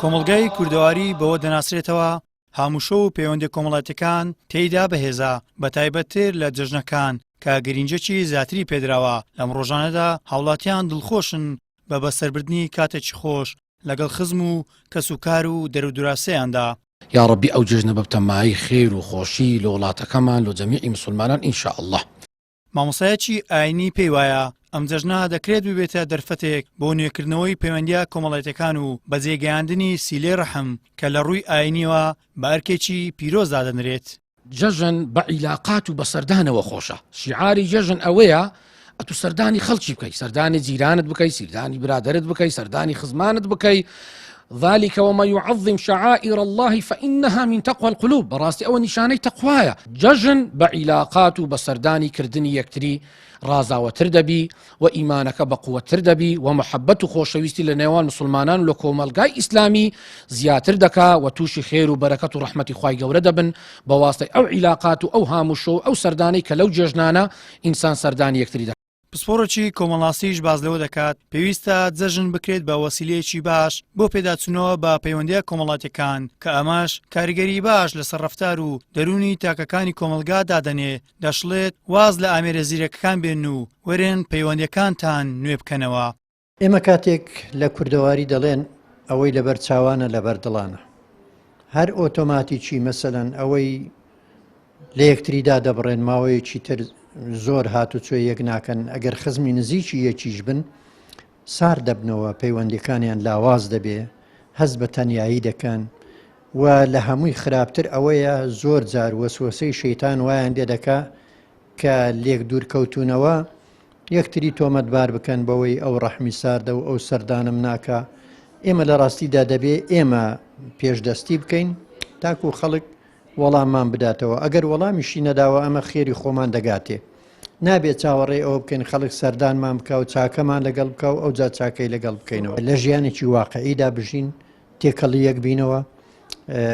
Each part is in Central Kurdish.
کۆمەڵگای کوردەواری بەوە دەناسرێتەوە هاموشۆ و پەیوەندیە کۆمەڵایەتیەکان تێیدا بەهێزە، بەتایبەتتر لە جەژنەکان کە گرینگیەکی زیاتری پێدراوە، لەم ڕۆژانەدا هاوڵاتیان دڵخۆشن بە بەسەربردنی کاتێکی خۆش لەگەڵ خزم و کەسوکار و دەرودراسێیاندا. یاڕەبی ئەو جەژنە ببتە مایەی خێر و خۆشی لۆ وڵاتەکەمان لۆ جەمیعی مسوڵمانان ان شاء اللە. مامۆستایەکی ئاینی پێی وایە ئەم جەژنە دەکرێت ببێتە دەرفەتێک بۆ نوێکردنەوەی پەیوەندییە کۆمەڵایەتیەکان و بەجێگەیاندنی سیلەی ڕەحم کە لە ڕووی ئاینییەوە بە ئەرکێکی پیرۆز دادەنرێت. جەژن بە عیلاقات و بە سەردانەوە خۆشە، شیعاری جەژن ئەوەیە ئەتو سەردانی خەڵکی بکەی، سەردانی جیرانت بکەی، سیردانی برادەرت بکەی، سەردانی خزمانت بکەی، ذلك ومن يعظم شعائر الله فإنها من تقوى القلوب بەڕاستی ئەوە نیشانەی تەقوایە جەژن بە عیلاقات و بە سەردانی کردنی یەکتری ڕازاوەتر دەبی و ئیمانەکە بە قوتتر دەبی و محەبەت و خۆشەویستی لە نێوان مسلمانان و لە کۆمەلگای ئیسلامی زیاتر دەکا و تووشی خێر و بەرەکەت و ڕەحمەتی خوای گەورە دەبن بە واستەی ئەو عیلاقات و ئەو هاموشۆ و ئەو سەردانەی کە لەو جێژنانە ئینسان سەردانی یەکتری دەکات. پسپۆڕێکی کۆمەڵناسیش باس لەوە دەکات، پێویستە جەژن بکرێت بە وەسیلەیەکی باش بۆ پێداچوونەوە بە پەیوەندییە کۆمەڵاتییەکان، کە ئەمەش کاریگەریی باش لەسەر ڕەفتار و دەروونی تاکەکانی کۆمەڵگا دادەنێ، دەشڵێت، واز لە ئامێرە زیرەکەکان بێنن و وەرن پەیوەندییەکانتان نوێ بکەنەوە. ئێمە کاتێک لە کوردەواری دەڵێن ئەوەی لەبەر چاوانە لەبەر دڵانە هەر ئۆتۆماتیکی مەسەلەن ئەوەی لە یەکتری دادەبڕێن ماوەیەکی تر زۆر هاتوچۆی یەک ناکەن ئەگەر خزمی نزیکی یەکیش بن سار دەبنەوە پەیوەندەکانیان لاواز دەبێ هەست بە تەنایی دەکەن و لە هەمووی خراپتر ئەوەیە زۆر جار وەسوەسەی شەیتان وایان لێ دەکا کە لێک دوورکەوتونەوە یەکتری تۆمەتبار بکەن بەوەی ئەو ڕەحمی ساردە و ئەو سەردانم ناکا، ئێمە لە ڕاستیدا دەبێ ئێمە پێشدەستی بکەین تاکو خەڵک وەڵاممان بداتەوە، ئەگەر وەڵامیشی نەداوە ئەمە خێری خۆمان دەگاتێ. نابێ چاوەڕێی ئەوە بکەین خەڵک سەردانمان بکا و چاکەمان لەگەڵ بکا و ئەوجا چاکەی لەگەڵ بکەینەوە. لە ژیانێکی واقعیدا بژین، تێکەڵی یەک بینەوە،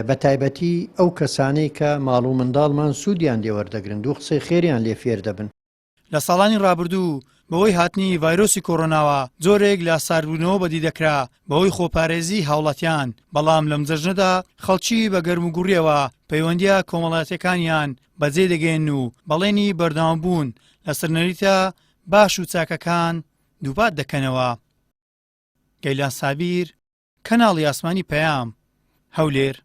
بە تایبەتی ئەو کەسانەی کە ماڵ و منداڵمان سوودیان لێ وەردەگرن، دوو قسەی خێریان لێ فێر دەبن. لە ساڵانی ڕابردوو بەهۆی هاتنی ڤایرۆسی کۆرۆناوە جۆرێک لە ساردبوونەوە بەدی دەکرا بەهۆی خۆپارێزی هاوڵاتیان، بەڵام لەم جەژنەدا خەڵکی بە گەرموگوڕیەوە پەیوەندییە کۆمەڵایەتیەکانیان بەجێ دەگەیەنن و بەڵێنی بەردەوامبوون لەسەر نەریتە باش و چاکەکان دووپات دەکەنەوە. گەیلان سابیر، کەناڵی ئاسمانی پەیام، هەولێر.